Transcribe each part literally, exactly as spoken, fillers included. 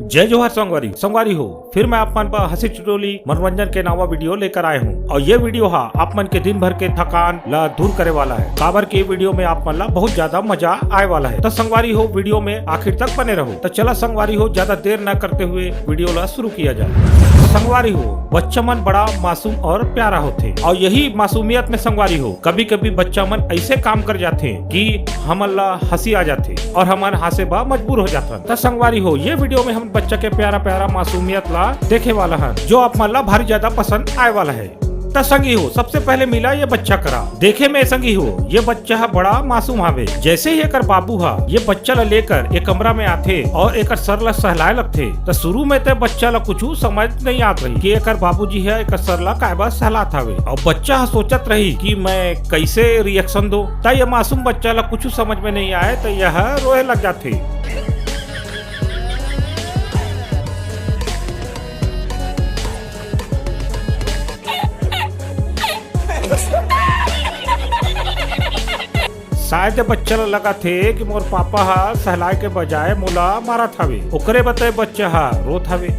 जय जोहार संगवारी। संगवारी हो, फिर मैं आप मन बर हंसी ठिठोली मनोरंजन के नवा वीडियो लेकर आए हूँ। और ये वीडियो हा आप मन के दिन भर के थकान ला दूर करे वाला है, काबर के वीडियो में आप मन ला बहुत ज्यादा मजा आए वाला है। तो संगवारी हो, वीडियो में आखिर तक बने रहो। तो चला संगवारी हो, ज्यादा देर न करते हुए वीडियो ला शुरू किया जाए। संगवारी हो, बच्चा मन बड़ा मासूम और प्यारा होथे, और यही मासूमियत में संगवारी हो, कभी-कभी बच्चा मन ऐसे काम कर जाथे कि हमन ला हंसी आ जाथे और हमन हंसे बा मजबूर हो जाथन। त संगवारी हो, ये वीडियो में हम बच्चा के प्यारा-प्यारा मासूमियत ला देखे वाला हन, जो आप मन ला भारी ज्यादा पसंद आए वाला है। त संगी हो, सबसे पहले मिला ये बच्चा करा। देखे में संगी हो, ये बच्चा ह बड़ा मासूम हावे। जैसे ही एकर बाबू ह ये बच्चा ला लेकर एक कमरा में आथे और एकर सर ला सहलाए लगथे, त शुरू में ते बच्चा ला कुछु समझ नहीं आत रही कि एकर बाबूजी ह एकर सर ला काय बर सहलात हावे। और बच्चा ह सोचत रही कि मैं कैसे रिएक्शन दो। त ये मासूम बच्चा ला कुछु समझ में नहीं आए, त यह रोए लग जाथे। शायद ये बच्चा ला लगत हे कि मोर पापा ह सहलाए के बजाय मोला मारत हवे, ओकरे बते बच्चा ह रोत हवे।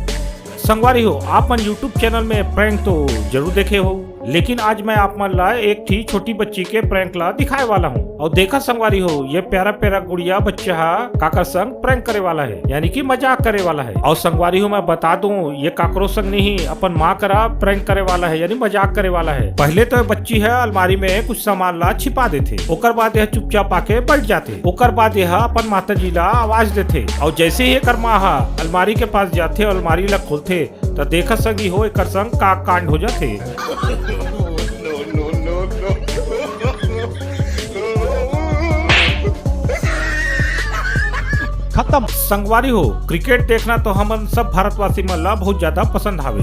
संगवारी हो, आप मन YouTube चैनल में प्रैंक तो जरूर देखे हो, लेकिन आज मैं आप मन ला एक ठी छोटी बच्ची के प्रैंक ला दिखाए वाला हूँ। और देखा संगवारी हो, ये प्यारा प्यारा गुड़िया बच्चा ह काकर संग प्रैंक करे वाला है, यानी कि मजाक करे वाला है। और संगवारी हो, मैं बता दूं, ये काकरो संग नहीं, अपन माँ करा प्रैंक करे वाला है, यानी मजाक करे वाला है। पहले तो ये बच्ची ह अलमारी में कुछ सामान ला छिपा देथे, ओकर बाद यह चुपचाप आके बैठ जाथे। ओकर बाद यह अपन माता जी ला आवाज देथे, और जैसे ही एकर माँ ह अलमारी के पास जाथे और अलमारी ला खोलथे, त देखा संगी हो, एकर संग का कांड हो जाथे। खत्म। संगवारी हो, क्रिकेट देखना तो हमन सब भारतवासी मन ला बहुत ज्यादा पसंद हावे।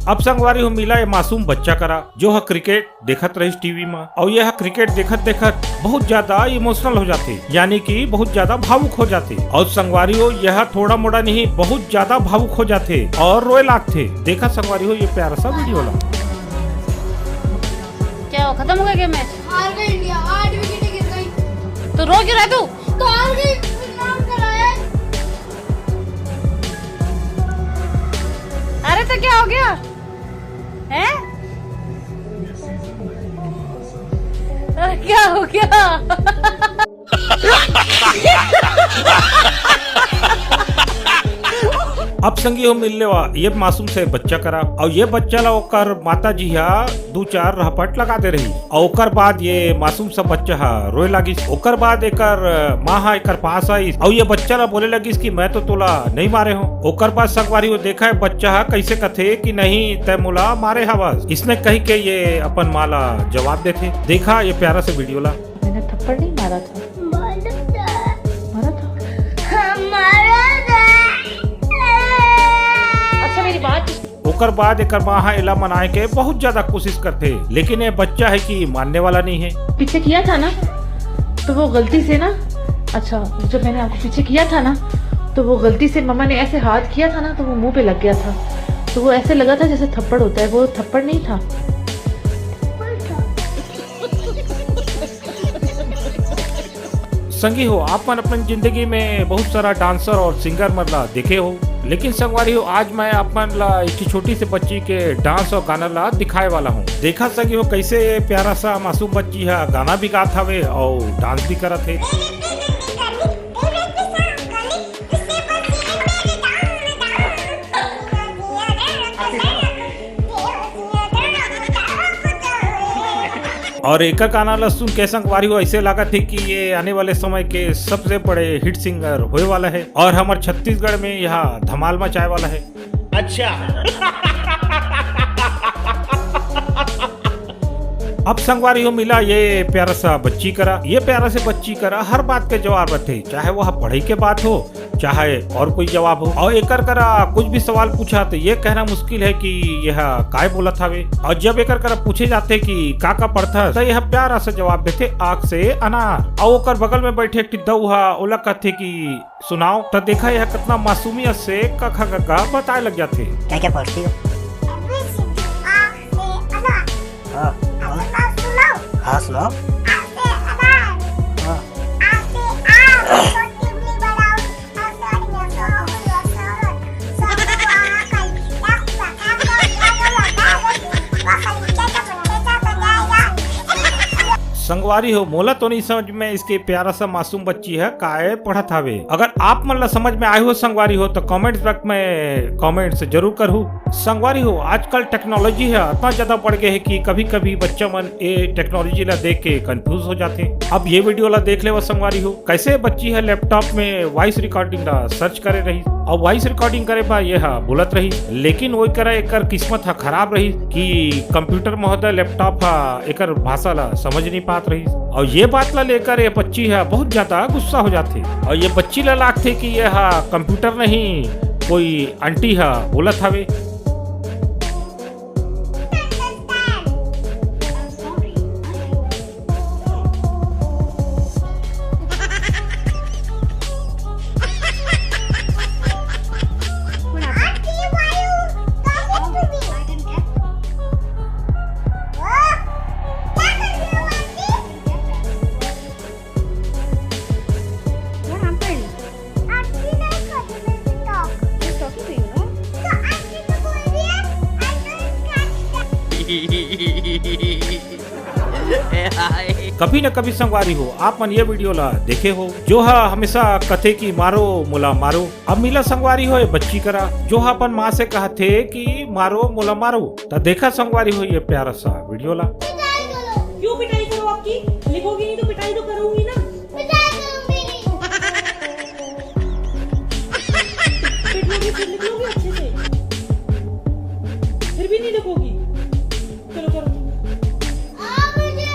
अब संगवारी हो, मिला ये मासूम बच्चा करा, जो ह क्रिकेट देखत रहिस टीवी म, अउ ये ह क्रिकेट देखत-देखत बहुत ज्यादा इमोशनल हो जाथे, यानी कि बहुत ज्यादा भावुक हो जाथे। अउ संगवारी हो, ये ह थोड़ा मोड़ा नहीं, बहुत ज्यादा भावुक हो जाथे और रोए लागथे। देखा संगवारी हो ये प्यारा सा वीडियो ला। क्या हुआ, खत्म हो गया क्या मैच? हार गई इंडिया, आठ विकेट गिर गई। तो रो क्यों रहा तू? तो हार गई, नाम कराया। अरे तो क्या हो गया? हैं? अरे क्या हो गया? अब संगी हो मिलने वा ये मासूम से बच्चा करा, और ये बच्चा ला ओकर माता जी हा दू चार रहपट लगा दे रही, और ओकर बाद ये मासूम सा बच्चा हा रोए लागिस। ओकर बाद एकर माँ हा एकर पास आइस, और ये बच्चा ला बोले लगिस कि मैं तो तोला नहीं मारे हूँ। ओकर बाद संगवारी हो देखा है बच्चा हा कैसे कथे कि नहीं तय मोला मारे हवस, इसने कही के ये अपन माँ ला जवाब देथे। देखा ये प्यारा से वीडियो ला। मैंने थप्पड़ नहीं मारा था। मारा था? मारा था। हाँ, मारा था। अच्छा, मेरी बात। ओकर बाद एकर माँ हा एला मनाए के बहुत ज्यादा कोशिश करथे, लेकिन ये बच्चा है कि मानने वाला नहीं है। पीछे किया था ना, तो वो गलती से ना, अच्छा, जब मैंने आपको पीछे किया था ना, तो वो गलती से मम्मा ने ऐसे हाथ किया था ना, तो वो मुंह पे लग गया था, तो वो ऐसे लगा था जैसे थप्पड़ होता है, वो थप्पड़ नहीं था। संगी हो, आप मन अपन जिंदगी में बहुत सारा डांसर और सिंगर मन ला देखे हो, लेकिन संगवारी हो, आज मैं आप मन ला एक ठो छोटी सी बच्ची के डांस और गाना ला दिखाए वाला हूँ। देखा संगी हो, कैसे ये प्यारा सा मासूम बच्ची हा गाना भी गात हवे और डांस भी करत हे। और एकर गाना ला सुन के संगवारी हो, ऐसे लागत हे कि ये आने वाले समय के सबसे बड़े हिट सिंगर होए वाला है और हमर छत्तीसगढ़ में यहाँ धमाल मचाए वाला है। अच्छा। अब संगवारी हो मिला ये प्यारा सा बच्ची करा, ये प्यारा से बच्ची करा हर बात के जवाब रथे, चाहे वह पढ़ाई के बात हो, चाहे और कोई जवाब हो। और एकर करा कुछ भी सवाल पूछा तो ये कहना मुश्किल है कि यह काय बोलत हवे। और जब एकर करा पूछे जाथे कि का का पढ़थस, तो यह प्यारा सा जवाब देथे, आँख से अनार। और ओकर बगल में बैठे एक ठे दऊ हा ओला कहथे कि सुनाओ। तो देखा यह कितना मासूमियत से क ख ग घ बताए लग जाथे। क्या क्या पढ़ती हो? हाँ, हाँ। हाँ, सुनाओ। हाँ। हाँ। संगवारी हो, मोला तो नहीं समझ में इसके प्यारा सा मासूम बच्ची है काय पढ़त हवे। अगर आप मन ला समझ में आए हो संगवारी हो, तो कमेंट्स बॉक्स में कमेंट्स जरूर करहू। संगवारी हो, आजकल टेक्नोलॉजी है इतना ज्यादा बढ़ गए है कि कभी-कभी बच्चा मन ए टेक्नोलॉजी ला देख के कंफ्यूज हो जाथे। अब ये वीडियो ला देख लेवा संगवारी हो, कैसे बच्ची है लैपटॉप में वॉइस रिकॉर्डिंग ला सर्च करे रही और वॉइस रिकॉर्डिंग करे बा ये हा बोलत रही, लेकिन वो करा एकर किस्मत हा खराब रही कि कंप्यूटर महोदय लैपटॉप हा एकर भाषा ला समझ नहीं पात रही। और ये बात ला लेकर ये बच्ची हा बहुत ज्यादा गुस्सा हो जाथे और ये बच्ची ला लागथे कि ये हा कंप्यूटर नहीं, कोई आंटी हा बोलत हवे। What happened? Aunty नहीं कर रही मेरे से talk। She's talking to you, no? तो aunty तो बोल रही है, "I don't catch that।" कभी न कभी संगवारी हो, आप मन ये वीडियो ला देखे हो, जो हा हमेशा कथे कि मारो मोला मारो। अब मिला संगवारी हो ये बच्ची करा, जो हा अपन माँ से कहथे कि मारो मोला मारो। त देखा संगवारी हो ये प्यारा सा वीडियो ला। क्यों पिटाई करो आपकी? लिखोगी नहीं तो पिटाई तो करूंगी ना। पिटाई करूंगी नहीं। पिट लोगी, फिर लिख लोगी अच्छे से। फिर भी नहीं लिखोगी। चलो करो। आप मुझे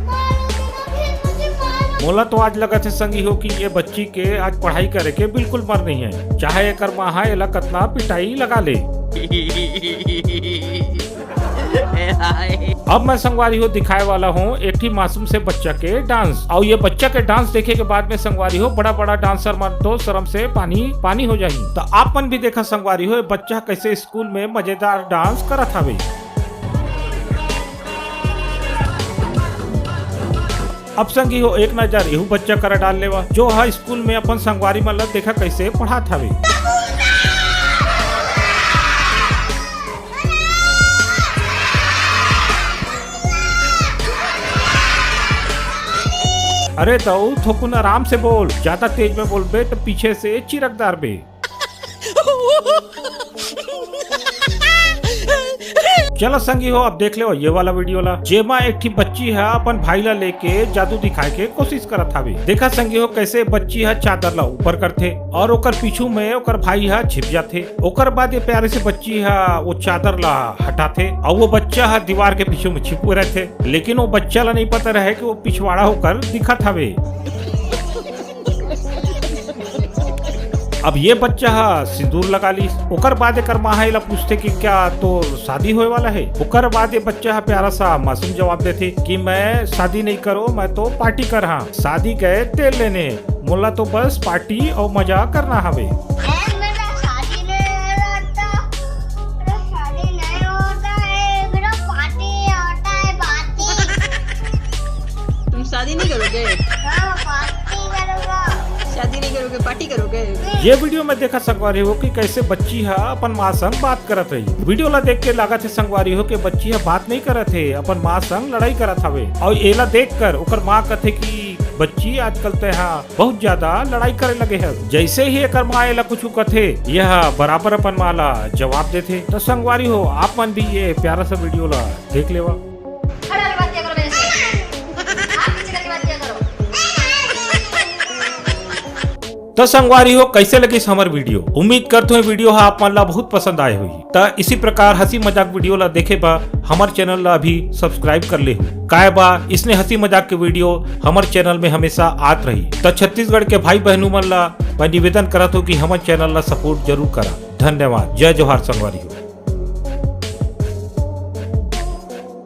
मारोगे ना, फिर मुझे मारो। मोला तो आज लगत हे संगी हो कि ये बच्ची के आज पढ़ाई करे के बिल्कुल मन नहीं है, चाहे एकर माँ हा एला कतना पिटाई लगा ले। अब मैं संगवारी हो दिखाए वाला हूँ एक ठी मासूम से बच्चा के डांस। और ये बच्चा के डांस देखे के बाद में संगवारी हो बड़ा बड़ा डांसर मन तो शर्म से पानी पानी हो जाही। तो आप मन भी देखा संगवारी हो ये बच्चा कैसे स्कूल में मजेदार डांस करत हवे। अब संगी हो एक नजर एहू बच्चा करा डाल लेवा, जो हा स्कूल में अपन संगवारी मन ला देखा कैसे पढ़ात हवे। अरे दाऊ, थोकुन आराम से बोल, ज्यादा तेज में बोलबे तो पीछे से चिरक डारबे। चलो संगी हो, अब देख लेवा ये वाला वीडियो ला, जेमा एक ठी बच्ची हा अपन भाई ला लेके जादू दिखाए के कोशिश करत हावे। देखा संगी हो, कैसे बच्ची हा चादर ला ऊपर करथे और ओकर पीछू में ओकर भाई हा छिप जाथे। ओकर बाद ये प्यारे से बच्ची हा वो चादर ला हटाथे और वो बच्चा हा दीवार के पीछू में छिपे रहथे, लेकिन वो बच्चा ला नहीं पता रहे कि वो पिछवाड़ा होकर दिखत हावे। अब ये बच्चा हा सिंदूर लगा लीस। ओकर बाद एकर माँ हा एला पूछथे कि क्या तोर शादी होए वाला है? ओकर बाद ये बच्चा हा प्यारा सा मासूम जवाब देथे कि मैं शादी नहीं करो, मैं तो पार्टी करहा। शादी गए तेल लेने, मोला तो बस पार्टी और मजा करना हवे। ए, मेरा शादी नहीं होता, मेरा शादी नहीं होता है, मेरा पार्टी होता है, पार्टी। तुम शादी नहीं करोगे? हाँ, पार्टी करूँगा। शादी नहीं करोगे, पार्टी करोगे? ये वीडियो में देखा सकवा रहे हो कि कैसे बच्ची हा अपन माँ संग बात करत रही। वीडियो ला देख के लागत हे संगवारी हो के बच्ची हा बात नहीं करत हे, अपन माँ संग लड़ाई करत हवे। और एला देख कर ओकर माँ कथे कि बच्ची आजकल ते हा बहुत ज्यादा लड़ाई करे लगे हे। जैसे ही एकर माँ एला कुछ कथे, यह बराबर अपन माँ ला जवाब देथे। तो संगवारी हो, आप मन भी ये प्यारा सा वीडियो ला देख लेवा। हर हर बात किया करो मेरे से। आप पीछे करके बात किया करो। तो संगवारी हो, कैसे लगिस हमर वीडियो? उम्मीद करत हों वीडियो हा आप मन ला बहुत पसंद आए होही। त इसी प्रकार हंसी मजाक वीडियो ला देखे बा हमर चैनल ला अभी सब्सक्राइब कर ले हो। काय बा इसने हंसी मजाक के वीडियो हमर चैनल में हमेशा आत रही। त छत्तीसगढ़ के भाई बहनों मन ला मैं निवेदन करत हों कि हमर चैनल ला सपोर्ट जरूर करा। धन्यवाद। जय जोहार संगवारी हो।